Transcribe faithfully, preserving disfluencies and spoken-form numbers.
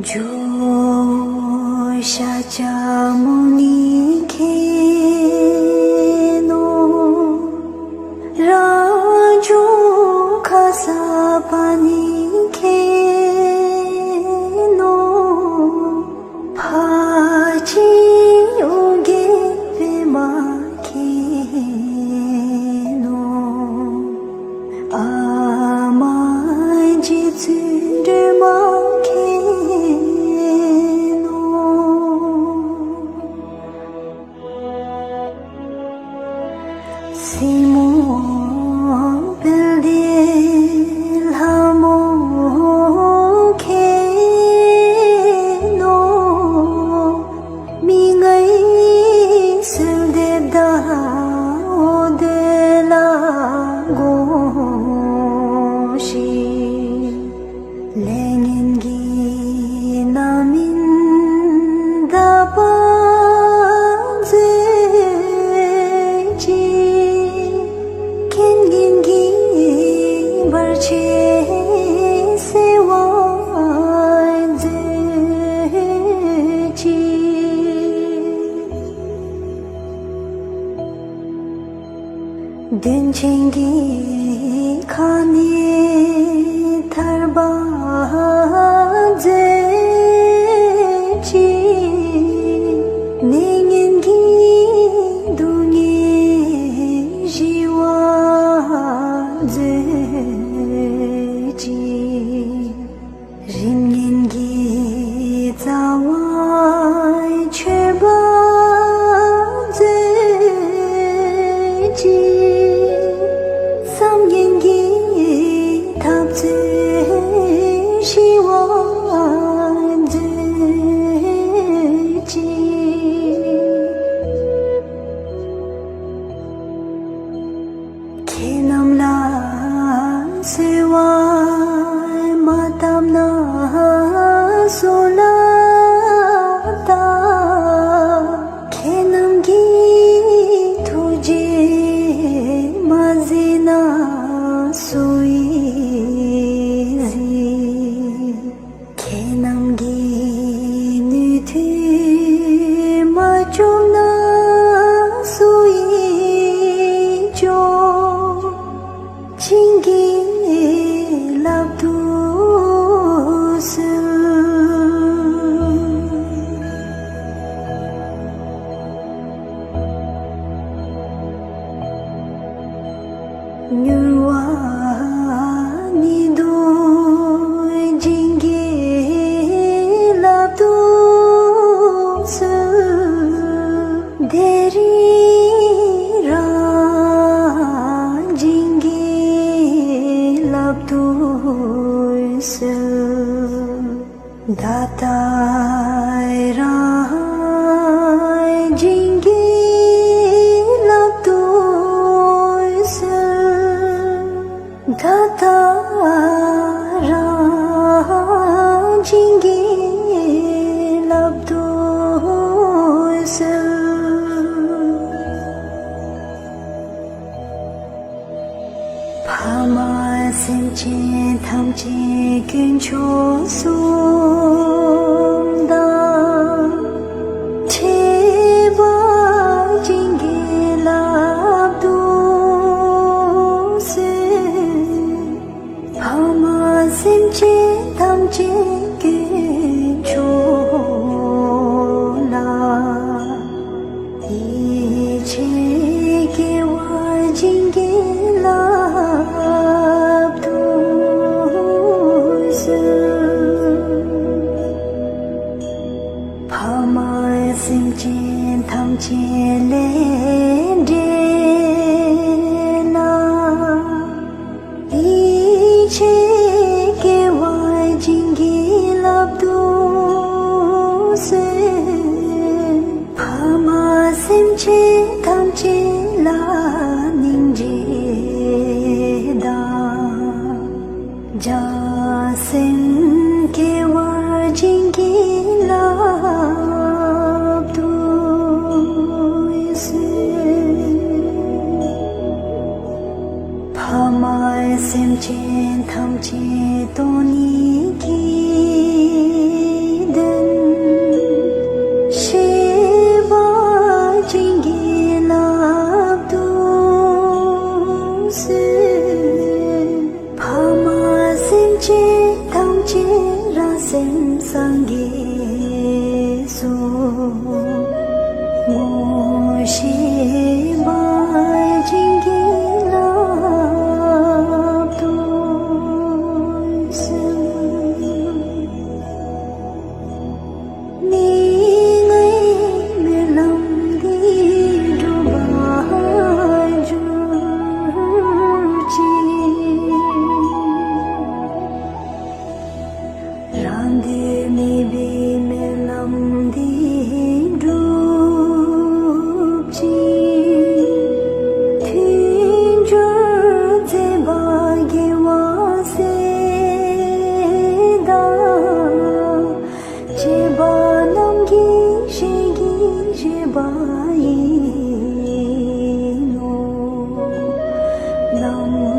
ཇོ་བོ་ཤཱཀྱ་མུ་ནི་མཁྱེན་ནོ། རང་བྱུང་ཁ་སརྤ་ཎི་མཁྱེན་ནོ། ཕར་ཕྱིན་ཨོ་རྒྱན་པདྨ་མཁྱེན་ནོ། ཨ་མ་རྗེ་བཙུན་སྒྲོལ་མ་མཁྱེན་ནོ། སྲིང་མོ་དཔལ་ལྡན་ལྷ་མོ་མཁྱེན་ནོ། མི་མངའི་གསོལ་འདེབས་བདག་འོ་དོད་ལ་དགོངས་ཤིག། ལས་ངན་གྱི་རྣམ་སྨིན་དག་པར་མཛོད་ཅིག། ཁེངས་ངན་གྱི་བར་ཆད་སེལ་བར་མཛོད་ཅིག། གདོན་ཆེན་གྱི་ཁ་ནས་ཐར་པ་མཛོད་ཅིག། ནད་ངན་གྱི་སྡུག་བསྔལ་ཞི་བར་མཛོད་ཅིག། རིམས་ངན་གྱི་རྩ་བ་ཆོད་པར་མཛོད་ཅིག། བསམ་ངན་གྱི་འཐབ་རྩོད་ཞི་བར་མཛོད་ཅིག། ཁྱེད་རྣམས་ལ་གསོལ་བ་མ་བཏབ་ན་སུ་ལ་བཏབ། ཁྱེད་རྣམས་ཀྱི་ཐུགས་རྗེ་མ་གཟིགས་ན་སུ་ཡིས་གཟིགས། ཁྱེད་རྣམས་ཀྱི་ནུས་མཐུ་མ་བཅོམ་ན་སུ་ཡིས་བཅོམ། བྱིན་གྱིས་བརླབ་ཏུ་གསོལ། མྱུར་བ་ཉིད་དུ་བྱིན་གྱིས་བརླབ་ཏུ་གསོལ། དེ་རིང་རང་བྱིན་གྱིས་བརླབ་ཏུ་གསོལ། ད་ལྟ་རང་བྱིན་གྱིས་བརླབ་ཏུ་གསོལ། ད་ལྟ་རང་བྱིན་གྱིས་བརླབ་ཏུ་གསོལ། ཕ་མ་སེམས་ཅན་ཐམས་ཅད་དཀོན་མཆོག་གསུམ་དང་། ཕྲད་པར་བྱིན་གྱིས་བརླབ་ཏུ་གསོལ། ཕ་མ་སེམས་ཅན་ཐམས་ཅད་དཀོན་མཆོག་ལ། ཡིད་ཆེས་དགེ་བ་བྱིན་གྱིས་བརླབ་ཏུ་གསོལ། ཕ་མ་སེམས་ཅན་ཐམས་ཅད་ལས་འབྲས་ལ། ཡིད་ཆེས་དགེ་བ་བྱིན་གྱིས་བརླབ་ཏུ་གསོལ། ཕ་མ་སེམས་ཅན་ཐམས་ཅད་ལ་སྙིང་རྗེ་དང་། བྱང་སེམས་དགེ་བ་བྱིན་གྱིས་བརླབ་ཏུ་གསོལ། ཕ་མ་སེམས་ཅན་ཐམས་ཅད་དོན་གཉིས་ཀྱི་ ཕ་མ་སེམས་ཅན་ཐམས་ཅད་རང་སེམས་སངས་རྒྱས་སོ། ངོ་ཤེས་པ་བྱིན་གྱིས་བརླབ་ཏུ་གསོལ། ནི་ངའི་སྨོན་ལམ་འདི་འགྲུབ་པར་གྱུར་ཅིག། རང་འདོད་མེད་པའི་སྨོན་ལམ་འདི་འགྲུབ་ཅིག། མཐུན་འགྱུར་མཛད་པ་རྒྱལ་བ་སྲས་དང་། བཅས་པ་རྣམས་ཀྱི་ཞལ་གྱིས་བཞེས་པ་ཡིན་ནོ། ནམ་